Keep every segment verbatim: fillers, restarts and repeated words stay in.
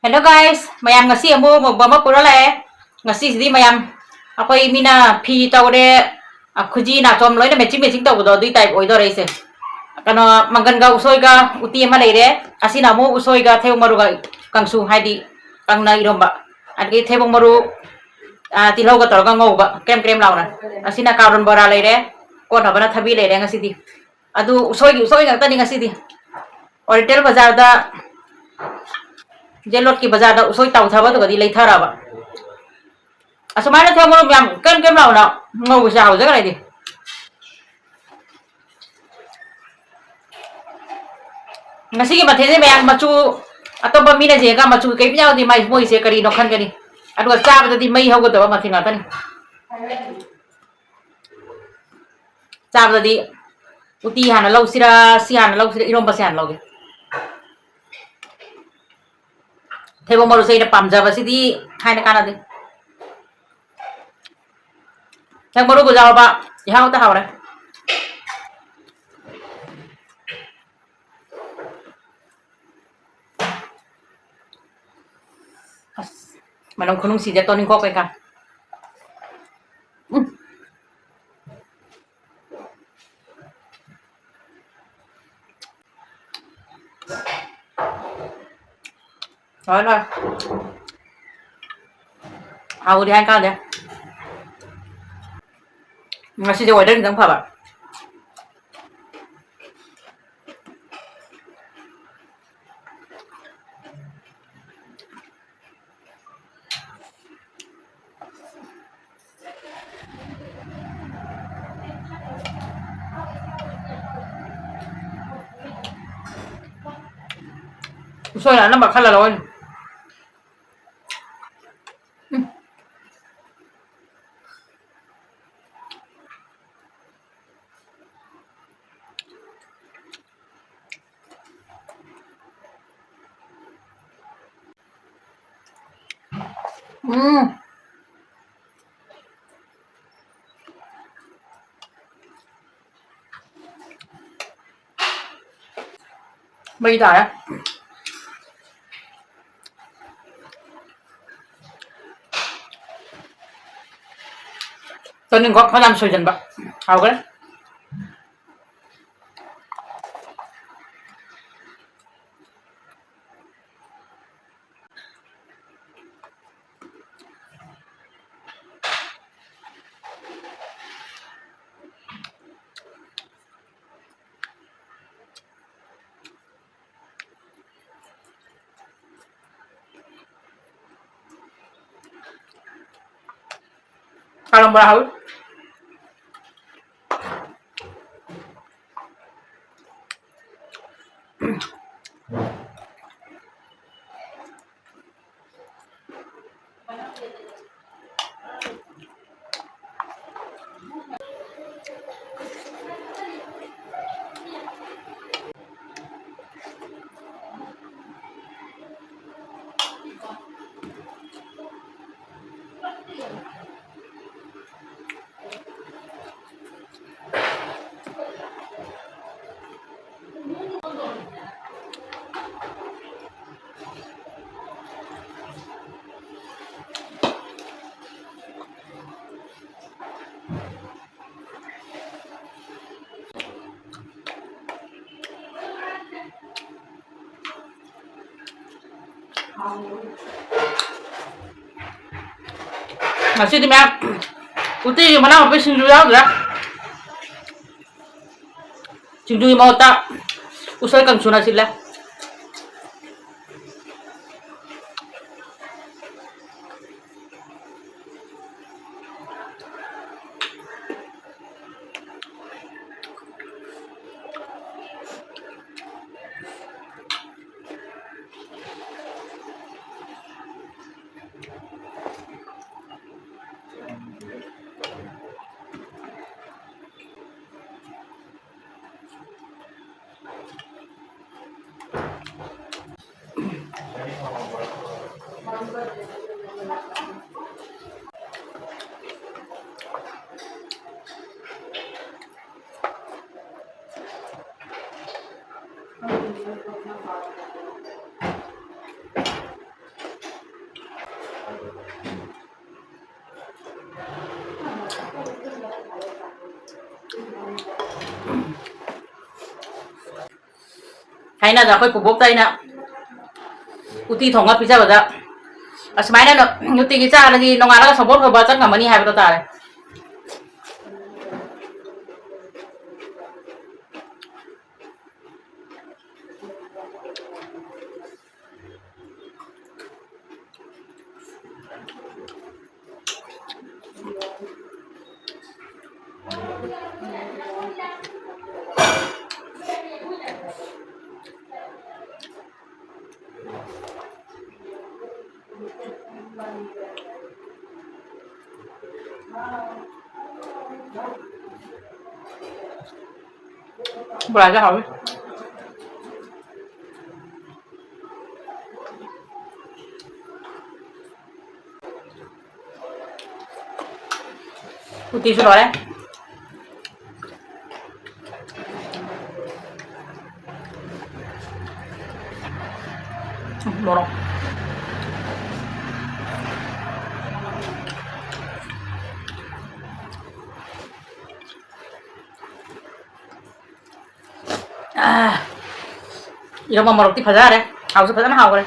Hello guys, ꯃꯌꯥꯝ ꯉꯁꯤ ꯑꯃꯨꯛ ꯃꯨꯛꯕꯥꯡ ꯑꯃ ꯄꯨꯔ ꯂꯥꯛꯑꯦ꯫ ꯉꯁꯤꯁꯤꯗꯤ ꯃꯌꯥꯝ ꯑꯩꯈꯣꯏ ꯃꯤꯅ ꯐꯤ ꯇꯧꯔꯦ, ꯑ, ꯈꯨꯖꯤ ꯅꯥꯆꯣꯝ ꯂꯣꯏꯅ matching matching ꯇꯧꯕꯗꯣ ꯑꯗꯨꯏ type ꯑꯣꯏꯗꯣꯔꯦ ꯑꯩꯁꯦ꯫ ꯀꯩꯅꯣ, ꯃꯪꯒꯟꯒ ꯎꯁꯣꯏꯒ ꯎꯇꯤ ꯑꯃ ꯂꯩꯔꯦ꯫ ꯑꯁꯤꯅ ꯑꯃꯨꯛ ꯎꯁꯣꯏꯒ ꯊꯩꯕꯣꯡ ꯃꯔꯨꯒ ꯀꯥꯡꯁꯨ, ꯍꯥꯏꯗꯤ ꯀꯪꯅ ꯏꯔꯣꯝꯕ꯫ ꯑꯗꯒꯤ ꯊꯩꯕꯣꯡ ꯃꯔꯨ, ꯑ, ꯇꯤꯜꯍꯧꯒ ꯇꯧꯔꯒ ꯉꯧꯕ ꯀ꯭ꯔꯦꯝ ꯀ꯭ꯔꯦꯝ ꯂꯥꯎꯅ꯫ ꯑꯁꯤꯅ ꯀꯥꯔꯣꯟ ꯕꯣꯔꯥ ꯂꯩꯔꯦ, ꯀꯣꯠꯅꯕꯅ ꯊꯕꯤ ꯂꯩꯔꯦ ꯉꯁꯤꯗꯤ꯫ ꯑꯗꯨ ꯎꯁꯣꯏꯒꯤ ꯎꯁꯣꯏ ꯉꯥꯛꯇꯅꯤ ꯉꯁꯤꯗꯤ꯫ Oriental ꯕꯖꯥꯔꯗ, ꯖꯦꯂꯣꯠꯀꯤ ꯕꯖꯥꯔꯗ ꯎꯁꯣꯏ ꯇꯥꯎꯊꯕꯗꯨꯒꯗꯤ ꯂꯩꯊꯔꯕ꯫ ꯑꯁꯨꯃꯥꯏꯅ ꯊꯩꯕꯣꯡ ꯃꯔꯨ ꯃꯌꯥꯝ ꯀ꯭ꯔꯦꯝ ꯀ꯭ꯔꯦꯝ ꯂꯥꯎꯅ ꯉꯧꯕꯁꯦ ꯍꯥꯎꯖꯈ꯭ꯔꯦ ꯑꯩꯗꯤ꯫ ꯉꯁꯤꯒꯤ ꯃꯊꯦꯜꯁꯦ ꯃꯌꯥꯝ ꯃꯆꯨ ꯑꯇꯣꯞꯄ ꯃꯤꯅ ꯌꯦꯡꯉꯒ ꯃꯆꯨ ꯀꯔꯤꯝ ꯌꯥꯎꯗꯦ, ꯃꯥꯏ, ꯃꯣꯏꯁꯦ ꯀꯔꯤꯅꯣ ꯈꯟꯒꯅꯤ꯫ ꯑꯗꯨꯒ ꯆꯥꯕꯗꯗꯤ ꯃꯩ ꯍꯧꯒꯗꯕ ꯃꯊꯦꯜ ꯉꯥꯛꯇꯅꯤ꯫ ꯆꯥꯕꯗꯗꯤ ꯎꯇꯤ ꯍꯥꯟꯅ ꯂꯧꯁꯤꯔꯥ, ꯁꯤ ꯍꯥꯟꯅ ꯂꯧꯁꯤꯔꯥ, ꯏꯔꯣꯝꯕꯁꯦ ꯍꯥꯟꯅ ꯂꯧꯒꯦ꯫ ꯊꯩꯕꯣꯡ ꯃꯔꯨꯁꯦ ꯑꯩꯅ ꯄꯥꯝꯖꯕꯁꯤꯗꯤ ꯍꯥꯏꯅ ꯀꯥꯟꯅꯗꯦ꯫ ꯊꯩꯕꯣꯡ ꯃꯔꯨꯕꯨ ꯌꯥꯎꯔꯕ, ꯏꯍꯥꯎꯇ ꯍꯥꯎꯔꯦ꯫ ꯑꯁ, ꯃꯅꯝ ꯈꯨꯅꯨꯡꯁꯤꯗ ꯇꯣꯅꯤꯡꯈꯣꯛ ꯀꯩꯀꯥ꯫ ꯎꯝ꯫ ꯂꯣꯏꯔꯦ, ꯂꯣꯏꯔꯦ꯫ ꯍꯥꯎꯗꯤ ꯍꯥꯏ ꯀꯥꯟꯗꯦ꯫ ꯉꯁꯤꯁꯦ weather ꯈꯤꯇꯪ ꯐꯕ꯫ ꯎꯁꯣꯏꯅ ꯑꯅꯝꯕ ꯈꯜꯂ ꯂꯧꯔꯅꯤ꯫ ꯎꯝ꯫ ꯎꯝ꯫ ꯃꯩ ꯇꯥꯔꯦ꯫ ꯇꯣꯅꯤꯡꯈꯣꯛ ꯐꯅꯌꯥꯝ ꯁꯣꯏꯖꯟꯕ꯫ ꯍꯥꯎꯈ꯭ꯔꯦ꯫ ꯀꯥꯂꯪ ꯕꯣꯔꯥ ꯍꯥꯎꯋꯤ꯫ ꯉꯁꯤꯗꯤ ꯃꯌꯥꯝ ꯎꯇꯤꯒꯤ ꯃꯅꯥ ꯃꯄꯤ ꯁꯤꯡꯖꯨ ꯌꯥꯎꯗ꯭ꯔꯦ꯫ ꯁꯤꯡꯖꯨꯒꯤ ꯃꯍꯨꯠꯇ ꯎꯁꯣꯏ ꯀꯥꯡꯁꯨꯅ ꯁꯤꯜꯂꯦ꯫ ꯑꯩꯅꯗ ꯑꯩꯈꯣꯏ ꯄꯨꯕꯣꯛꯇ ꯑꯩꯅ ꯎꯇꯤ ꯊꯣꯡꯉ ꯄꯤꯖꯕꯗ, "ꯑꯁꯨꯃꯥꯏꯅ ꯅꯨꯡꯇꯤꯒꯤ ꯆꯥꯔꯗꯤ ꯅꯣꯡꯉꯥꯜꯂꯒ ꯁꯪꯒꯣꯝ ꯁꯨꯝꯕ ꯆꯪ ꯉꯝꯃꯅꯤ" ꯍꯥꯏꯕꯗꯣ ꯇꯥꯔꯦ꯫ ꯕꯣꯔꯥꯁꯦ ꯍꯥꯎꯋꯤ꯫ ꯎꯇꯤꯁꯨ ꯂꯣꯏꯔꯦ꯫ ꯎꯝ, ꯃꯣꯔꯣꯛ꯫ ꯑꯥ, ꯏꯔꯣꯝꯕ ꯃꯣꯔꯣꯛꯇꯤ ꯐꯖꯔꯦ꯫ ꯍꯥꯎꯁꯨ ꯐꯖꯅ ꯍꯥꯎꯈ꯭ꯔꯦ꯫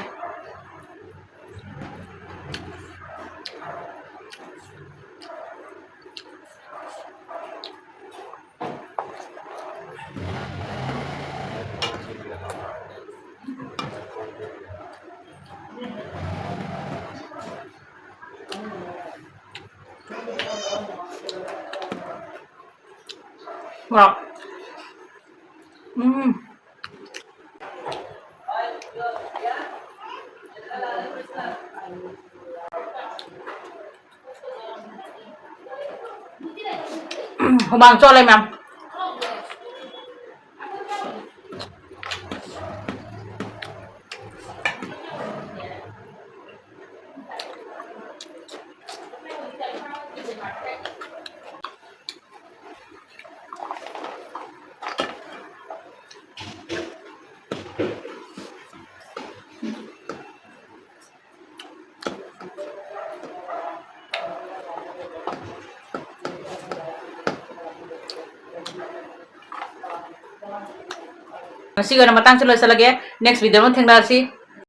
ꯃꯣꯔꯣꯛ꯫ ꯎꯝ꯫ ꯍꯨꯃꯥꯡ ꯆꯣꯠꯂꯦ ꯃꯌꯥꯝ꯫ ꯉꯁꯤꯒꯤ ꯑꯣꯏꯅ ꯃꯇꯥꯡꯁꯤ ꯂꯣꯏꯁꯤꯜꯂꯒꯦ꯫ Next video ꯑꯃ ꯊꯦꯡꯅꯔꯁꯤ꯫